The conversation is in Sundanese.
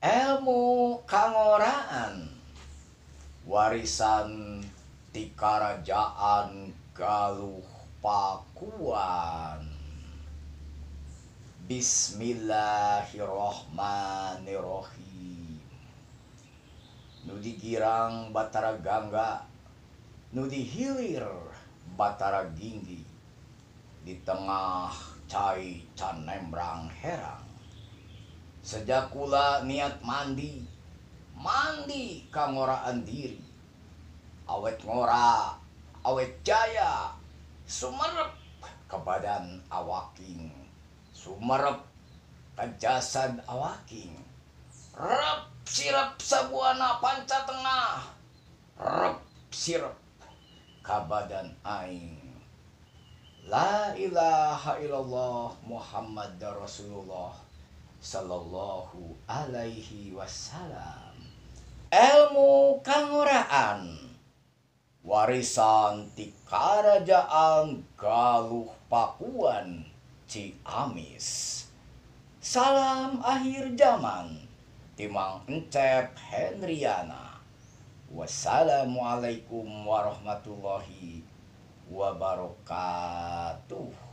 Elmu kangoraan warisan ti Karajaan Galuh Pakuan. Bismillahirrahmanirrahim. Nu di girang Batara Gangga, nu di hilir Batara Ginggi, di tengah cai canembrang herang. Sejak kula niat mandi, mandi kangoraan diri. Awet ngora, awet jaya, sumerep ke badan awaking, sumerep ke jasad awaking. Rep sirep sabuana panca tengah, rep sirep ka badan aing. La ilaha illallah Muhammad Rasulullah sallallahu alaihi wasallam. Elmu kangoraan warisan ti Karajaan Galuh Pakuan Ciamis. Salam akhir zaman Timang Encep Henriana. Wassalamualaikum warahmatullahi wabarakatuh.